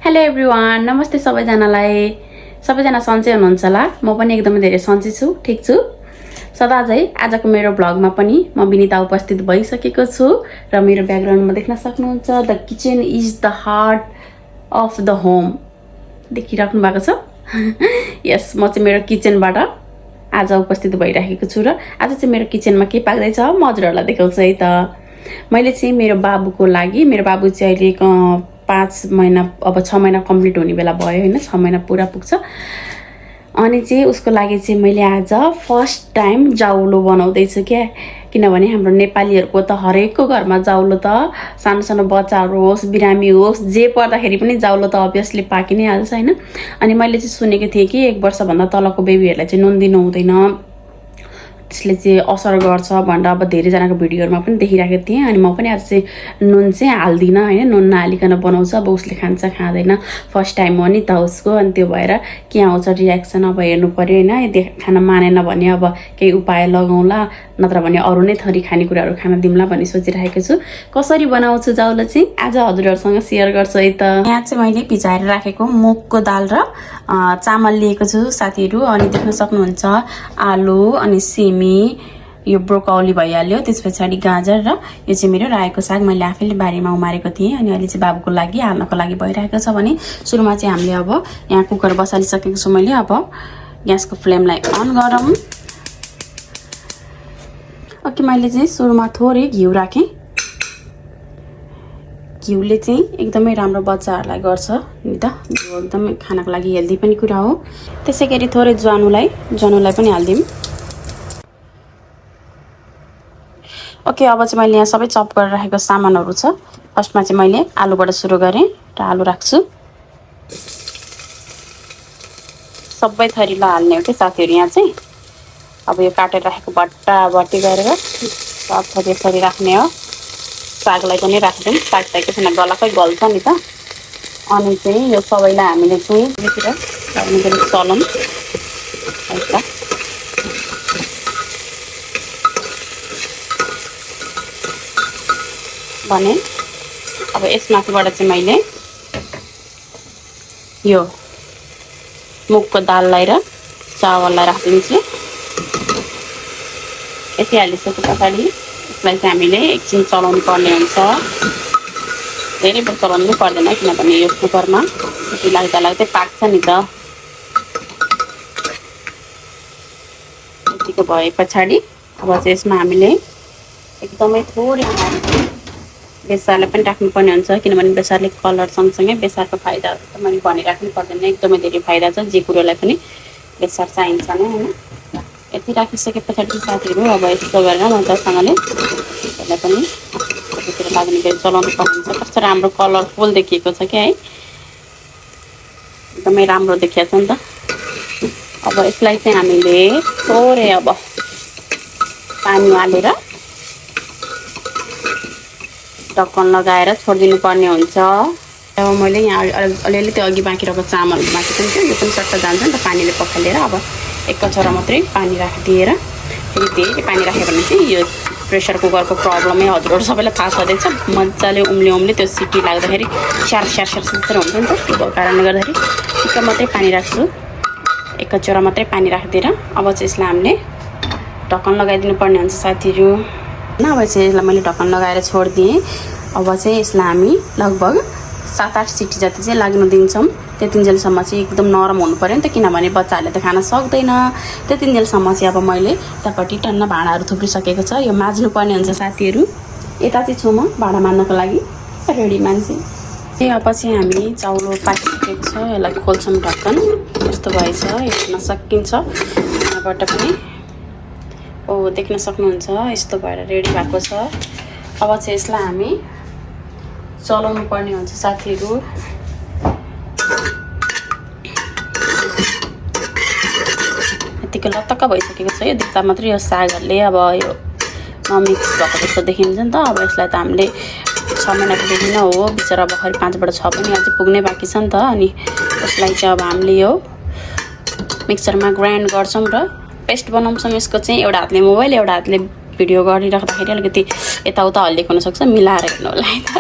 Hello everyone, नमस्ते सबैजनालाई। सबैजना सन्चै हुनुहुन्छ होला। म पनि एकदमै धेरै सन्चै छु, ठीक छु। सदा झै आजको मेरो भ्लगमा पनि म विनिता उपस्थित भइसकेको छु र मेरो ब्याकग्राउन्डमा देख्न सक्नुहुन्छ the kitchen is the heart of the home देखिराख्नु भएको छ। यस, म चाहिँ मेरो किचनबाट आज उपस्थित भइराखेको छु र आज चाहिँ मेरो किचनमा के पाक्दैछ म हजुरहरूलाई देखाउँछु है त। मैले चाहिँ मेरो बाबुको लागि, मेरो बाबु चाहिँ अहिले 5 महिना अब 6 महिना कम्प्लिट हुने बेला भयो हैन, 6 महिना पुरा पुग्छ। अनि चाहिँ उसको लागि चाहिँ मैले आज फर्स्ट टाइम जाउलो बनाउँदैछु क्या। किनभने हाम्रो नेपालीहरूको त हरेकको घरमा जाउलो त सानो सानो बच्चाहरू होस्, बिरामी होस्, जे पर्दाखेरि पनि जाउलो त अभियसली पाकि नै हाल्छ हैन। अनि मैले चाहिँ सुनेको थिएँ कि 1 वर्षभन्दा तलको बेबीहरूलाई चाहिँ नुन दिनु हुँदैन, त्यसले चाहिँ असर गर्छ भनेर अब धेरैजनाको भिडियोहरूमा पनि देखिरहेको थिएँ। अनि म पनि आज चाहिँ नुन चाहिँ हाल्दिनँ हैन, नुन नहालिकन बनाउँछ। अब उसले खान्छ खाँदैन, फर्स्ट टाइम हो नि त उसको। अनि त्यो भएर के आउँछ रियाक्सन अब हेर्नु पर्यो हैन। यदि खान मानेन भने अब केही उपाय लगाउँला, नत्र भने अरू नै थरी खानेकुराहरू खान दिउँला भन्ने सोचिरहेको छु। कसरी बनाउँछु जाउलो चाहिँ आज हजुरहरूसँग सेयर गर्छु है त। यहाँ चाहिँ मैले भिजाएर राखेको मुगको दाल र चामल लिएको छु साथीहरू। अनि देख्न सक्नुहुन्छ आलु अनि सिमी, यो ब्रोकौली भइहाल्यो, त्यस पछाडि गाजर र यो चाहिँ मेरो रायोको साग मैले आफैले बारीमा उमारेको थिएँ। अनि अहिले चाहिँ बाबुको लागि हाल्नको लागि भइरहेको छ भने सुरुमा चाहिँ हामीले अब यहाँ कुकर बसालिसकेको छु मैले। अब ग्यासको फ्लेमलाई अन गरौँ। ओके, मैले चाहिँ सुरुमा थोरै घिउ राखेँ। घिउले चाहिँ एकदमै राम्रो बच्चाहरूलाई गर्छ नि त, घिउ एकदमै खानको लागि हेल्दी पनि कुरा हो। त्यसै गरी थोरै ज्वानोलाई पनि हालिदिउँ। ओके, अब चाहिँ मैले यहाँ सबै चप गरेर राखेको सामानहरू छ। फर्स्टमा चाहिँ मैले आलुबाट सुरु गरेँ र आलु राख्छु। सबै थरीमा हाल्ने हो कि साथीहरू यहाँ चाहिँ। अब यो काटेर राखेको भट्टाभट्टी गरेर सब थरी यसरी राख्ने हो। सागलाई पनि राखिदिउँ, साग त एकैछिन गलाकै गल्छ नि त। अनि चाहिँ यो सबैलाई हामीले चाहिँ यतितिर चलाउँ है त। भने अब यसमाथिबाट चाहिँ मैले यो मुगको दाललाई र चावललाई राखिदिन्छु। यति हालिसके पछाडि यसलाई चाहिँ हामीले एकछिन चलाउनु पर्ने हुन्छ। धेरै बेर चलाउनु पर्दैन किनभने यो कुकरमा यति लाग्दै पाक्छ नि त। यतिको भए पछाडि अब चाहिँ यसमा हामीले एकदमै थोरै बेसारलाई पनि राख्नुपर्ने हुन्छ किनभने बेसारले कलर सँगसँगै बेसारको फाइदाहरू त मैले भनिराख्नु पर्दैन, एकदमै धेरै फाइदा छ। जे कुरोलाई पनि बेसार चाहिन्छ नै हैन। यति राखिसके पछाडि साथीहरू अब यस्तो गरेर मजासँगले यसलाई पनि यतितिर लाग्ने गरी चलाउनु पर्ने हुन्छ। कस्तो राम्रो कलरफुल देखिएको छ क्या है, एकदमै राम्रो देखिएको छ नि त। अब यसलाई चाहिँ हामीले थोरै अब पानी हालेर ढक्कन लगाएर छोडिदिनु पर्ने हुन्छ। अब मैले यहाँ अलिअलि त्यो अघि बाँकी रहेको चामल बाँकी पनि थियो, यो पनि सट्ट जान्छ नि त पानीले पखालेर। अब एक कचौरा मात्रै पानी राखिदिएर, फेरि धेरै पानी राख्यो भने चाहिँ यो प्रेसर कुकरको प्रब्लमै हजुरहरू सबैलाई थाहा छँदैछ। मजाले उम्ले त्यो सिटी लाग्दाखेरि स्यार हुन्छ नि त। त्यो कारणले गर्दाखेरि ठिक्क मात्रै पानी राख्छु, एक कचौरा मात्रै पानी राखिदिएर अब चाहिँ यसलाई हामीले ढक्कन लगाइदिनु पर्ने हुन्छ साथीहरू। अब चाहिँ यसलाई मैले ढक्कन लगाएर छोडिदिएँ। अब चाहिँ यसलाई हामी लगभग 7-8 सिटी जति चाहिँ लाग्न दिन्छौँ। त्यतिन्जेलसम्म चाहिँ एकदम नरम हुनु पर्यो नि त किनभने बच्चाहरूले त खान सक्दैन। त्यतिन्जेलसम्म चाहिँ अब मैले यतापट्टि टन्न भाँडाहरू थुप्रिसकेको छ, यो माझ्नु पर्ने हुन्छ साथीहरू। यता चाहिँ छु म भाँडा माझ्नको लागि रेडी मान्छे। अब चाहिँ हामी चाउलो पाकिसकेको छ, यसलाई खोल्छौँ ढक्कन। यस्तो भएछ, हेर्न सकिन्छ यहाँबाट पनि। देख्न सक्नुहुन्छ यस्तो भएर रेडी भएको छ। अब चाहिँ यसलाई हामी चलाउनु पर्ने हुन्छ साथीहरू। यतिको लतक्क भइसकेको छ, यो देख्दा मात्रै यो सागहरूले अब यो नमिक्स भएको जस्तो देखिन्छ नि त। अब यसलाई त हामीले 6 महिनाको बेबी नै हो बिचरा, भर्खर 5बाट 6 पनि अझै पुग्नै बाँकी छ नि त। अनि यसलाई चाहिँ अब हामीले यो मिक्सरमा ग्राइन्ड गर्छौँ र पेस्ट बनाउँछौँ। यसको चाहिँ एउटा हातले मोबाइल एउटा हातले भिडियो गरिराख्दाखेरि अलिकति यताउता हल्लिएको हुनसक्छ, मिलाएर हेर्नु होला है त।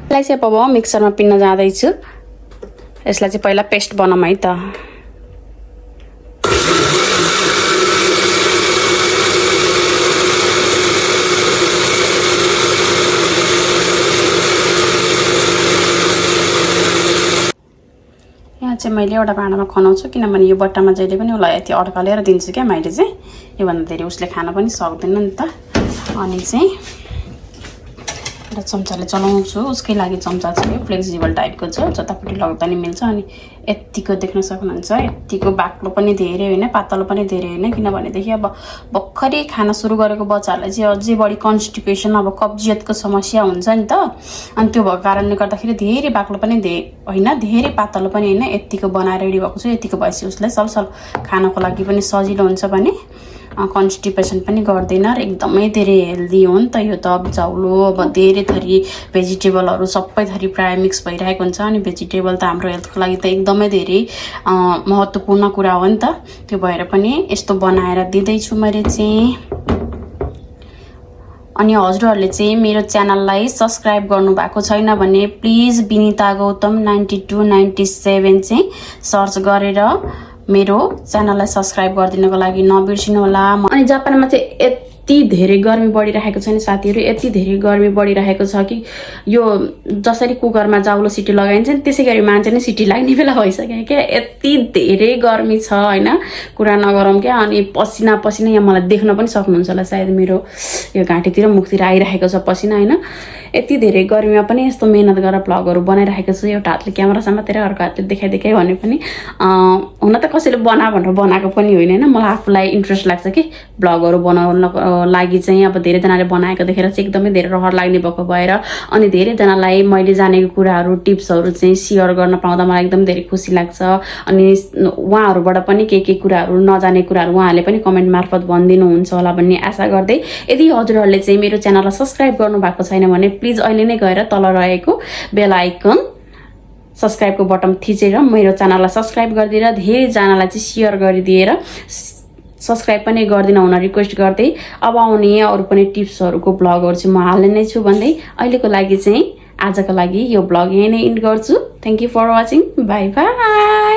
यसलाई चाहिँ अब मिक्सरमा पिन्न जाँदैछु। यसलाई चाहिँ पहिला पेस्ट बनाऊँ है त। यहाँ चाहिँ मैले एउटा भाँडामा खनाउँछु किनभने यो बट्टामा जहिले पनि उसलाई यति अड्कालेर दिन्छु क्या मैले चाहिँ, योभन्दा धेरै उसले खान पनि सक्दैन नि त। अनि चाहिँ एउटा चम्चाले चलाउँछु, उसकै लागि चम्चा चाहिँ यो फ्लेक्सिबल टाइपको छ, जतापट्टि लग्दा नि मिल्छ। अनि यत्तिको देख्न सक्नुहुन्छ, यत्तिको बाक्लो पनि धेरै होइन पातलो पनि धेरै होइन, किनभनेदेखि अब भर्खरै खाना सुरु गरेको बच्चाहरूलाई चाहिँ अझै बढी कन्स्टिपेसन अब कब्जियतको समस्या हुन्छ नि त। अनि त्यो भएको कारणले गर्दाखेरि धेरै बाक्लो पनि होइन धेरै पातलो पनि होइन, यत्तिको बनाएर रेडी भएको छ। यत्तिको भएपछि उसलाई सलसल खानको लागि पनि सजिलो हुन्छ भने कन्स्टिपेसन पनि गर्दैन र एकदमै धेरै हेल्दी हो नि त। यो त अब चाउलो अब धेरै थरी भेजिटेबलहरू सबै थरी प्राय मिक्स भइरहेको हुन्छ, अनि भेजिटेबल त हाम्रो हेल्थको लागि त एकदमै धेरै महत्त्वपूर्ण कुरा हो नि त। त्यो भएर पनि यस्तो बनाएर दिँदैछु मैले चाहिँ। अनि हजुरहरूले चाहिँ मेरो च्यानललाई सब्सक्राइब गर्नुभएको छैन भने प्लिज विनिता गौतम 9297 चाहिँ सर्च गरेर मेरो च्यानललाई सब्सक्राइब गरिदिनुको लागि नबिर्सिनु होला। अनि जापानमा चाहिँ यति धेरै गर्मी बढिरहेको छ नि साथीहरू, यति धेरै गर्मी बढिरहेको छ कि यो जसरी कुकरमा जाउलो सिटी लगाइन्छ नि त्यसै गरी मान्छे नै सिटी लाग्ने बेला भइसक्यो क्या। यति धेरै गर्मी छ होइन, कुरा नगरौँ क्या। अनि पसिना पसिना यहाँ मलाई देख्न पनि सक्नुहुन्छ होला सायद, मेरो यो घाँटीतिर मुखतिर आइरहेको छ पसिना होइन। यति धेरै गर्मीमा पनि यस्तो मेहनत गरेर भ्लगहरू बनाइरहेको छु, एउटा हातले क्यामेरा समातेर अर्को हातले देखाइ भने पनि हुन त कसैले भनेर बनाएको पनि होइन होइन, मलाई आफूलाई इन्ट्रेस्ट लाग्छ कि भ्लगहरू बनाउनको लागि चाहिँ। अब धेरैजनाले बनाएको देखेर चाहिँ एकदमै धेरै रहर लाग्ने भएको भएर अनि धेरैजनालाई मैले जानेको कुराहरू टिप्सहरू चाहिँ सेयर गर्न पाउँदा मलाई एकदम धेरै खुसी लाग्छ। अनि उहाँहरूबाट पनि के कुराहरू नजानेको कुराहरू उहाँहरूले पनि कमेन्ट मार्फत भनिदिनुहुन्छ होला भन्ने आशा गर्दै, यदि हजुरहरूले चाहिँ मेरो च्यानललाई सब्सक्राइब गर्नुभएको छैन भने प्लिज अहिले नै गएर तल रहेको बेल आइकन सब्सक्राइबको बटन थिचेर मेरो च्यानललाई सब्सक्राइब गरिदिएर धेरैजनालाई चाहिँ सेयर गरिदिएर सब्सक्राइब पनि गरिदिनु हुन रिक्वेस्ट गर्दै अब आउने अरू पनि टिप्सहरूको भ्लगहरू चाहिँ म हाल्ने नै छु भन्दै अहिलेको लागि चाहिँ आजको लागि यो भ्लग यही नै इन्ड गर्छु। Thank you for watching, bye by.